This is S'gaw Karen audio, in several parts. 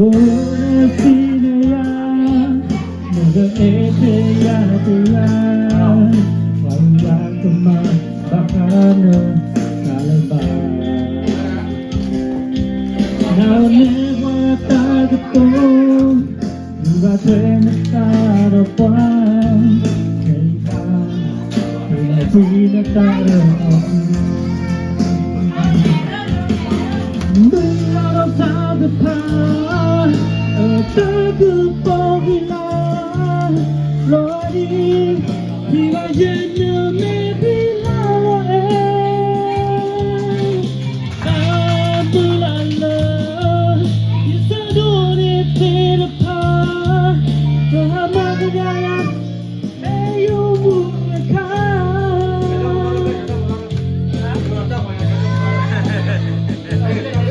အိၣ်ဒီးစံးန့ၢ်ယၤ, နကအဲၣ်ထဲယၤတဂၤ, ပှၤလၢကမၤဘၣ်ဃးနတၢ်လၢၤဘၣ်. နမ့ၢ်ပှၤတၢ်ကတိၤ, မုၢ်ဘၣ်ထွဲနသးဒီးပှၤ, ခဲအံၤ ပှၤလၢပှၤနတၢ်အၢၣ်အီၤ မုၢ်လၢ်ဒီးတၢ်ကပၤ, အတၢ်ကပီၤကလၤ, လီၤဒံး, ဒံးဘၣ်ယဲနမဲာ်ဖံလၢလီၤအဲၣ်, တၢ်မုၢ်လၢ်လၢ ယဆၢဒိးန့ၢ်သ့ၣ်တဖၣ်, ကဟါမၢ်ကဒါယၤ ဖဲယအိၣ်မူအခါ. နမ့ၢ်ပှၤတၢ်ကတိၤ, မုၢ်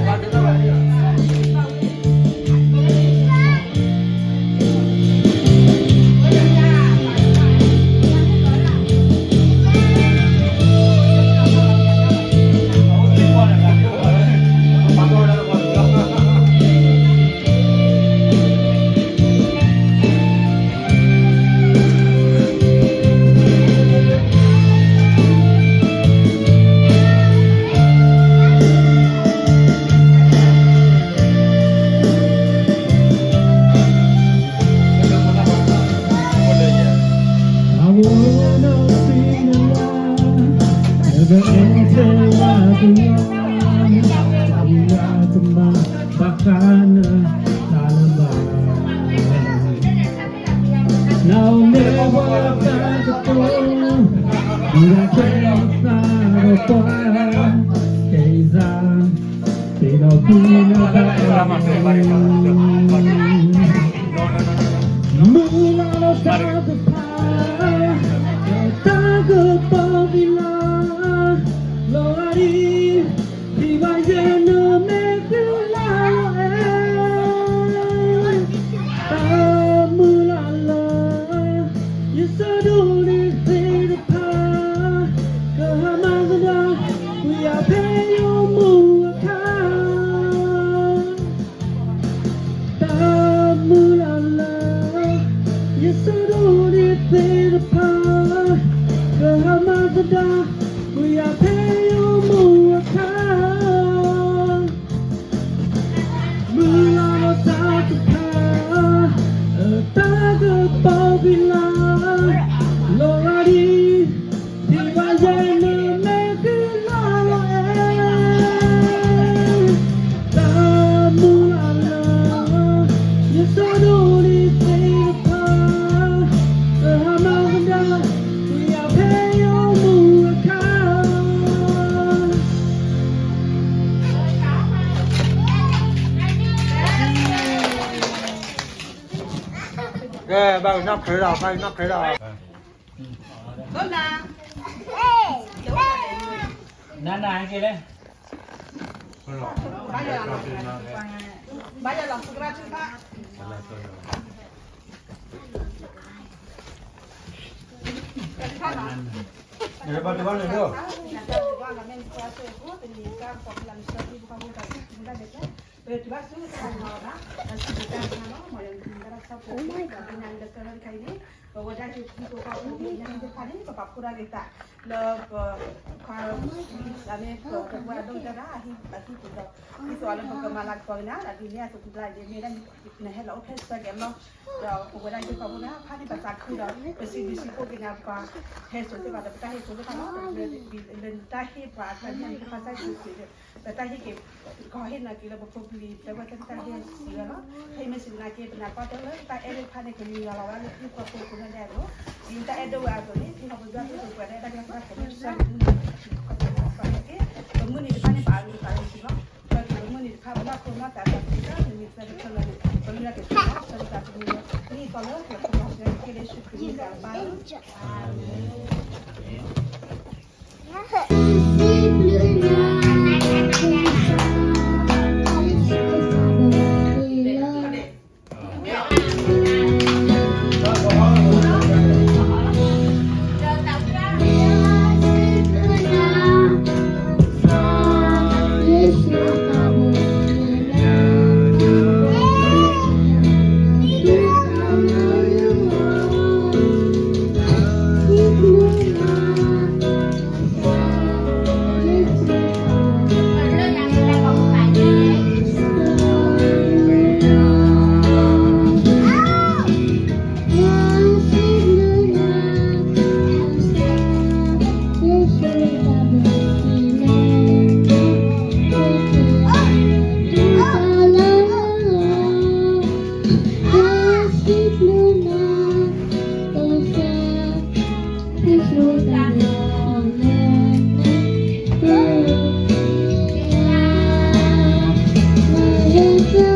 ဘၣ်ထွဲနသးဒီးပှၤ, ခဲအံၤ မုၢ်လၢ်လီၤတၢ်ကပၤ, တၢ်ကပီၤကလၤ, လီၤဂာ်ဒ်, ဒံးဘၣ်ယဲနမဲာ်ဖံလၢလီၤအဲၣ်, တၢ်မုၢ်လၢ်လၢ ယဆၢဒိးန့ၢ်သ့ၣ်တဖၣ်, ကဟါမၢ်ကဒါ ဝံယၤဖဲယအိၣ်မူအခါ. တၢ်မုၢ်လၢ်လၢ ယဆၢဒိးန့ၢ်သ့ၣ်တဖၣ်, ကဟါမၢ်ကဒါ ဝံယၤဖဲယအိၣ်မူအခါ. မုၢ်လၢ်လီၤတၢ်ကပၤ, အတၢ်ကပီၤကလၤ, လီၤဂာ်ဒ်, ဒံးဘၣ်ယဲနမဲာ်ဖံလၢလီၤအဲၣ်, တၢ်မုၢ်လၢ်လၢ ယဆၢဒိးန့ၢ်သ့ၣ်တဖၣ်, ကဟါမၢ်ကဒါ ဝံယၤဖဲယအိၣ်မူအခါ. ကဲ ဘၣ်ကနီၣ်ဖျဲးဒီး ဘၣ်ကနီၣ်ဖျဲးဒီး နနၤက့ၤလဲၣ်. ဘၣ်ယလီၤစူကရၢထုကဖၣ်, ဘၣ်တဘၣ်န့ၣ်ဒီး ပတုၤဘၣ်ဆူတၢ်နီၤဘၣ် တၢ်စံးဘျုးတၢ်ကါန့ၣ်လီၤ မ့ၢ်ယၤန့ၣ် ပဝဲဒၣ်ယိၤကီၢ်ဖိ ပဝဲဒၣ်ယိၤကီၢ်ဖိ ပဝဲဒၣ်ယိၤကီၢ်ဖိ ပဝဲဒၣ်ယိၤကီၢ်ဖိ ပဝဲဒၣ်ယိၤကီၢ်ဖိ ပဝဲဒၣ်ယိၤကီၢ်ဖိ လၢပ ခွါ မုၢ် လၢမ့ၢ်ပဝဲဒၣ်ဒိၣ်ကတၢၢ်ဒၣ် အဟံၣ်ပူၤဒီး ဒ်သိးလၢပကမၤလၤကပီၤက့ၤနၤ ဒ်န့ၣ်အသိး ပဘျါဒ်န့ၣ် နဟဲလီၤအိၣ်ဖျဲၣ်ဆၢက့ၤအလီၢ် ဒီးပဝဲဒၣ်ယိၤကီၢ်ဖိန့ၣ် ဖးဒံးပသးခုဒီး ပစံးဘျုးစံးဖှိၣ်က့ၤနၤ ပှၤဟဲစိာ်သ့ၣ်တဖၣ်ဒီး ပတၢ်ဟ့ၣ်စိာ်သ့ၣ်တဖၣ်လီၤ လၢနတၢ်ဟ့ၣ်ပှၤအကျါန့ၣ် ပကစၢ်ယ့ၣ်ၡူးခရံာ် ပတၢ်ဟ့ၣ်က့ၤ ကဟ့ၣ်နၤက့ၤလၢပဖိပလံၤ ပဝဲတၢ်ဟ့ၣ်စံးဝဲလီၤ. ဖဲမ့ၢ်စံးနၤက့ၤ ပနၢ်ပၢၢ်တၢ်လၢတၢ်အဲၣ်သ့ၣ်တဖၣ်န့ၣ် ကမံၤလီၤလီၤဝဲလၢဟံၣ်ဖိဃီဖိအဃိန့ၣ်ဒီး ဒ်တၢ်အဲၣ်ဒိးဝဲအသိးန့ၣ် ဟံၣ်ဖိဃီဖိအကျါ ပဝဲဒၣ်တၢ်ကစီၣ်တၢ်ခဲလၢာ် ပစံးဘျုးနၤ ပမုၢ်နံၤတဖၣ်န့ၣ် ပာ်လီၤပာ်လီၤစံးလီၤ. ပမုၢ်နံၤတဖၣ် ပနီၢ်ခိနီၢ်သးတၢ်သံတၢ် နမံၤသၢတဖျၢၣ်လၢန့ၣ် ပမုၢ်နံၤက့ၤလီၤ ဆၢကတီၢ်တမံၤလၢ နံၣ်သီလၢပှၤကပီၤစၢၤက့ၤလၢယ့ၣ်ၡူးခရံာ်မံၤတၢ်ဘါ အၤမ့ၣ်. ယ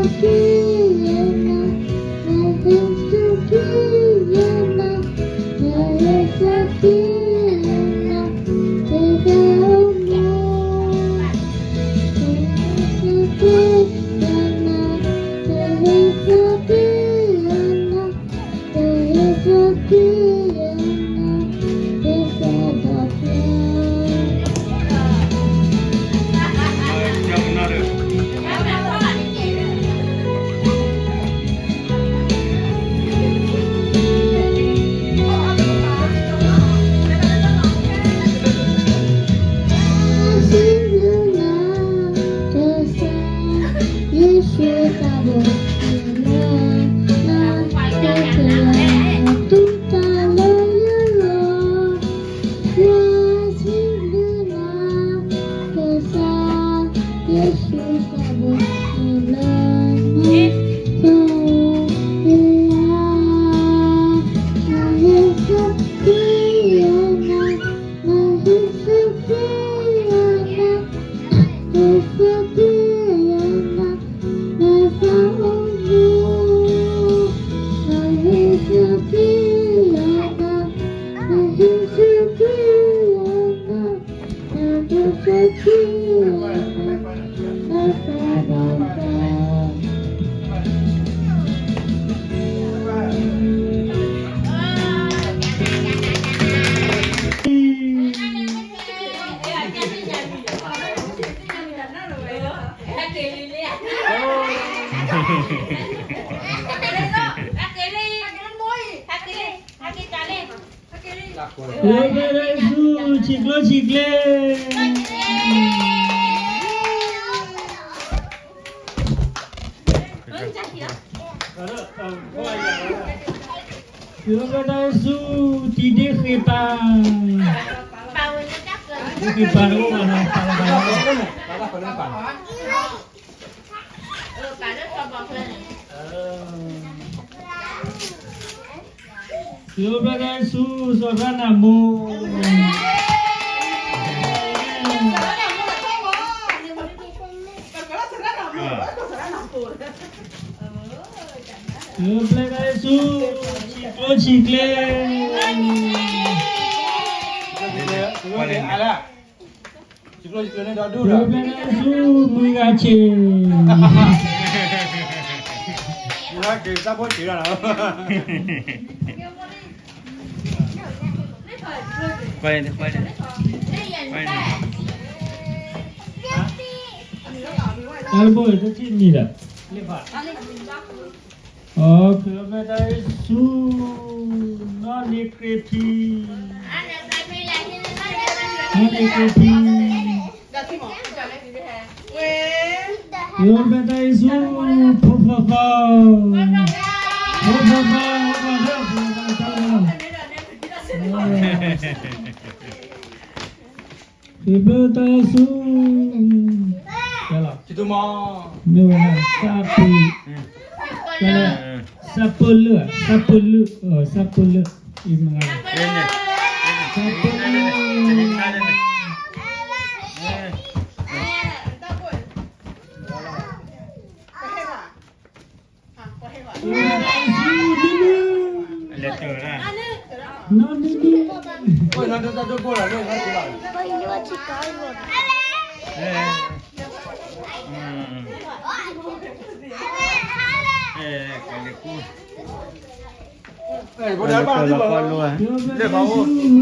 ကၠီၤပျဲတၢ်အ့ၣ်ဆူ ဆံးကျိဆံးကျဲ ကၠီၤပျဲတၢ်အ့ၣ်ဆူ တံၤဒ့ဃ့ပၤ ဃ့ပၤတအိၣ်ဘၣ်နီၤ ပာ်လီၤပာ်လီၤ ကၠီၤပျဲတၢ်အ့ၣ်ဆူ စီၤရၣ်နၢ်မိၢ် ကၠီၤပျဲတၢ်အ့ၣ်ဆူ ဆံးကျိဆံးကျဲ ကၠီၤပျဲတၢ်အ့ၣ်ဆူ မုၢ်ဂၤဆ့း မုၢ်ဂၤဆ့း တၢ်ဖိဆ့းဒၣ်လီၤ တၢ်ဘိၣ်တထံၣ်မံၤဒီး အကၠီၤပျဲတၢ်အ့ၣ်ဆူ နီၢ်နံၤကြ့ဖံ နီၢ်နံၤကြ့ဖံ ကၠီၤပျဲတၢ်အ့ၣ်ဆူ ဖိသီသီ ဖိသီသီ ကၠီၤပျဲတၢ်အ့ၣ်ဆူ စၢ်ပၢလၢ စၢ်ပၢလၢ စၢ်ပၢလၢ စၢ်ပၢလၢ စၢ်ပၢလၢ ဖိသီသီ တၢ်အ့ၣ်ဆူ နီၢ်နံၤကြ့ဖံ ကၠီၤပျဲတၢ်အ့ၣ်ဆူ ဖိသီသီ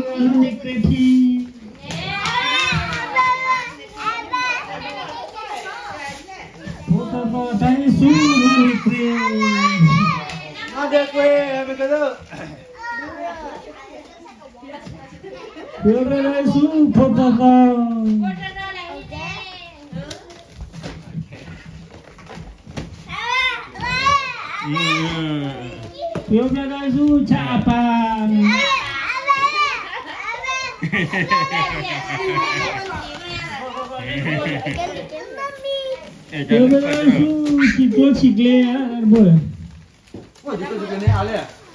ကၠီၤပျဲတၢ်အ့ၣ်ဆူ ဆၣ်အပၢ် ကၠီၤပျဲတၢ်အ့ၣ်ဆူ ဆံးကျိဆံးကျဲ တၢ်ဘိၣ် မ့ၢ်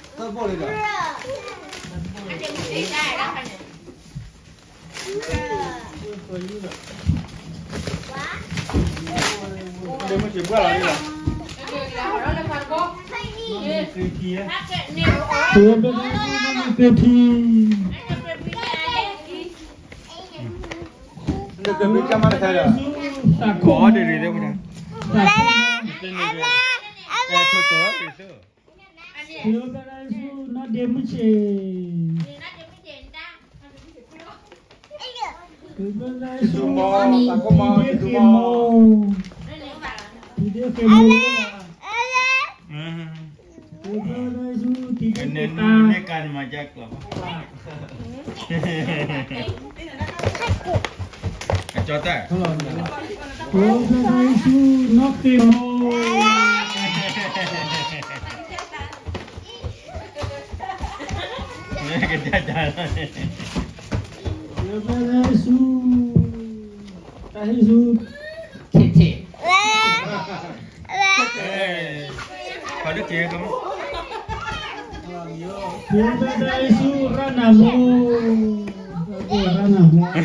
စံးဘှဲလီၤလံလီၤ. သုးခိၣ်ဖဲဒၣ်ဆူနီၣ်န့ၣ်ကျ့ထံ, သးခိၣ်, သးခိၣ်, သုးခိၣ်ဖဲဒၣ်ဆူနီၣ်ဒ့မုၢ်ဆ့ၣ်, သုးခိၣ်ဖဲဒၣ်ဆူ တံၤဒ့ဃ့ၢ်မိၢ်, တံၤဒ့ဃ့ၢ်မိၢ်, သုးခိၣ်ဖဲဒၣ်ဆူတံၤဒ့ဃ့ၢ်မိၢ်, သုးခိၣ်ဖဲဒၣ်ဆူနီၣ်ဃ့ၢ်မိၢ်, သုးခိၣ်ဖဲဒၣ်ဆူ တၢ်ဟ့ၣ်ဆူ ထဲထဲ, သုးခိၣ်ဖဲဒၣ်ဆူရၤနၢ်မိၢ်, ရၤနၢ်မိၢ်, ရ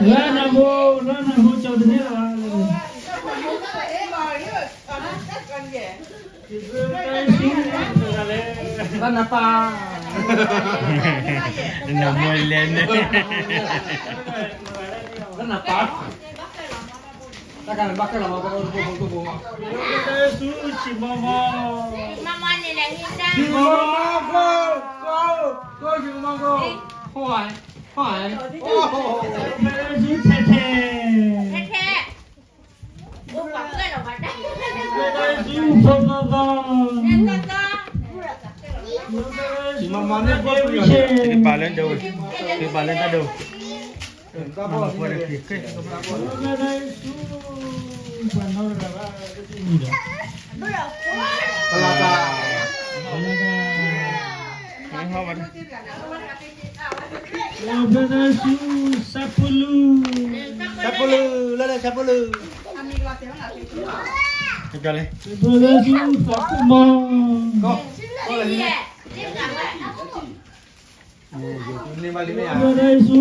ၤနၢ်မိၢ်, ရၤနၢ်မိၢ် ကၠီတန့ၢ်လီၤ, ရၤနၢ်ပၢ်, နမိၢ်လဲၣ်န့ၣ်, ရၤနၢ်ပၢ်, တၢ်ကါန့ၣ်ဘၣ်ခဲလီၤမး, သုးခိၣ်ဖဲဒၣ်ဆူဆံးမီမီ, ဆံးမီမီ, ဆံးမီမီ, သုးခိၣ်ဖဲဒၣ်ဆူထဲထဲ, သုးခိၣ်ဖဲဒၣ်ဆူဖိသီသီ, သုးခိၣ်ဖဲဒၣ်ဆူ တပာ်လၢဒိ, တပာ်လၢတၢ်ဒိ, သုးခိၣ်ဖဲဒၣ်ဆူ ပှၤနီတဂၤဘၣ်, ပလၤတၢ်, သုးခိၣ်ဖဲဒၣ်ဆူ ဆၣ်ဖိလူ, ဆၣ်ဖိလူ, လၢလၢဆၣ်ဖိလူ, သုးခိၣ်ဖဲဒၣ်ဆူသးခိၣ်မီ, သုးခိၣ်ဖဲဒၣ်ဆူ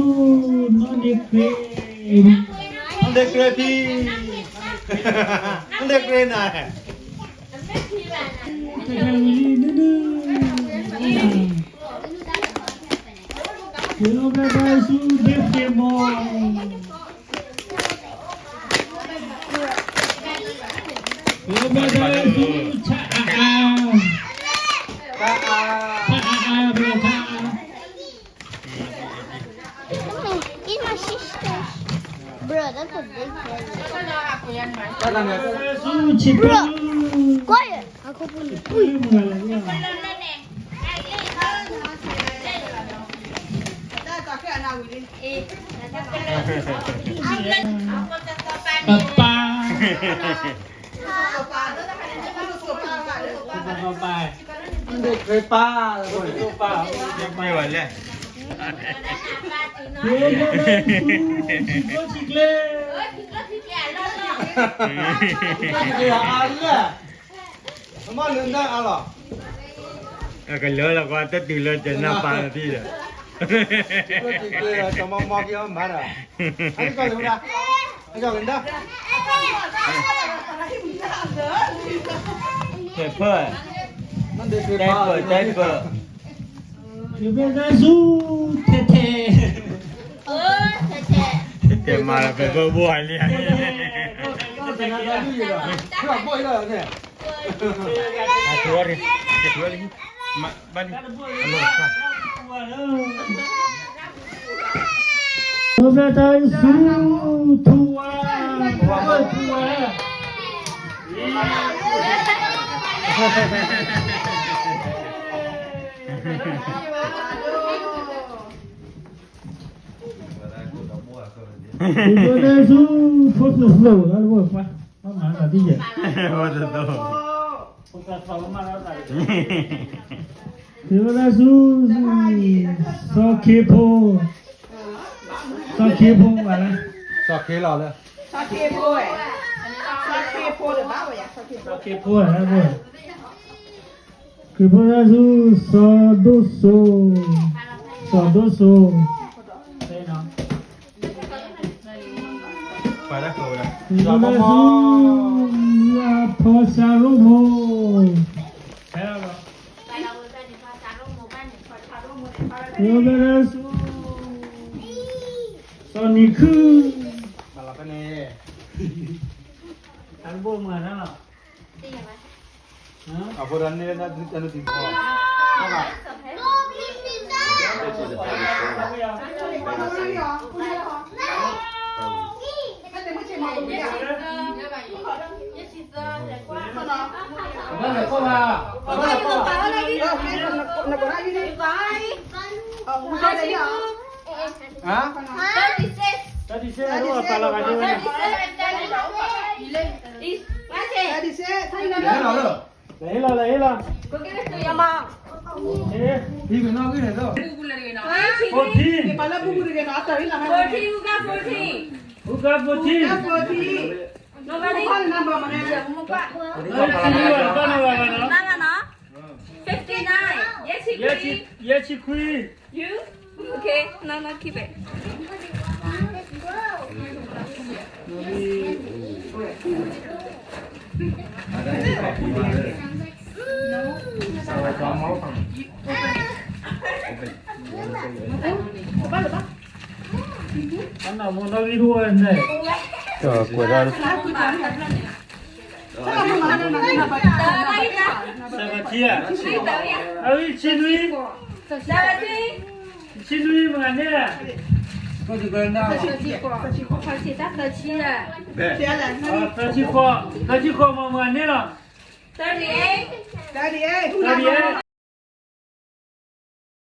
နီၣ်န့ၣ်ကျ့, နီၣ်န့ၣ်ကျ့ဖံ, နီၣ်န့ၣ်ကျ့နၤ, တၢ်ဝံၤလံဒုဒု, သုးခိၣ်ဖဲဒၣ်ဆူဒ့ဃ့ၢ်မိၢ်, သုးခိၣ်ဖဲဒၣ်ဆူဆၣ်အါအါ, ဆၣ်အါအါ, ဆၣ်အါအါ, သုးခိၣ်ဖဲဒၣ်ဆူဆံးပလူ, ဆံးပလူမုၢ်ဂၤလီၤ, ပပၢ်, ပပၢ်, ပပၢ်, သုးခိၣ်ဖဲဒၣ်ဆူ ဆံးကျိၣ်ဆံးကျဲ, ဆံးကျိၣ်ဆံးကျဲအါလၢ အမ့ၢ်လၢနၢ်အါလီၤ, ကလၢလီၤကွၢ် တတုၤလၢကနၢ်ပၢၢ်လီၤတံၢ်ဒီး, ဆံးကျိၣ်ဆံးကျဲ တမီမီက့ၤအီၣ်မၤဒီး, အကီၢ်လၢမဒၣ်, အကီၢ်လၢမဒၣ်, တဲဖၢ, တဲဖၢ, တဲဖၢ, သုးခိၣ်ဖဲဒၣ်ဆူ ထဲထဲ, ထဲထဲမၤလီၤ ပဘၢဘိၣ်အလံ, သုးခိၣ်ဖဲဒၣ်ဆူ ထူဝါ, ထူဝါ, ထူဝါ, သုးခိၣ်ဖဲဒၣ်ဆူ ဖိသၣ်သိၣ်, ပှၤမၤသးဒ်ယဲၢ်, ဖိသၣ်သိၣ်, သုးခိၣ်ဖဲဒၣ်ဆူ စီၤခ့ဖိ, စီၤခ့ဖိမၤလၢ, စီၤခ့လီၤလၢ, စီၤခ့ဖိ, စီၤခ့ဖိ, သုးခိၣ်ဖဲဒၣ်ဆူ စီၤဒိၣ်စိ, စီၤဒိၣ်စိ, တဲနီၤ, ယိၤဘဲလၢဆူ ယွၤဖီၣ်ဆၣ်ရိမိၢ်, ယိၤဘဲလၢဆူ စီၤနံၤခု, တၢ်တဘိမုၢ်နၤလီၤ. အဃိဒီးန့ၣ် တၢ်နုတံၤဖီ Thirty-six. Thirty-six. Go give it to your mom. Fourteen. Fourteen. Who got fourteen? Who got fourteen? Nobody? Fifty-nine. Yes, you. Okay, no, no, keep it. Seventeen. အဝဲဆံနွံ, ဆံနွံမၤန့ၢ်ဧါ, သၢဆံဃိး, သၢဆံဃိးမၤန့ၢ်လီၤ. Thirty-eight. Thirty-eight.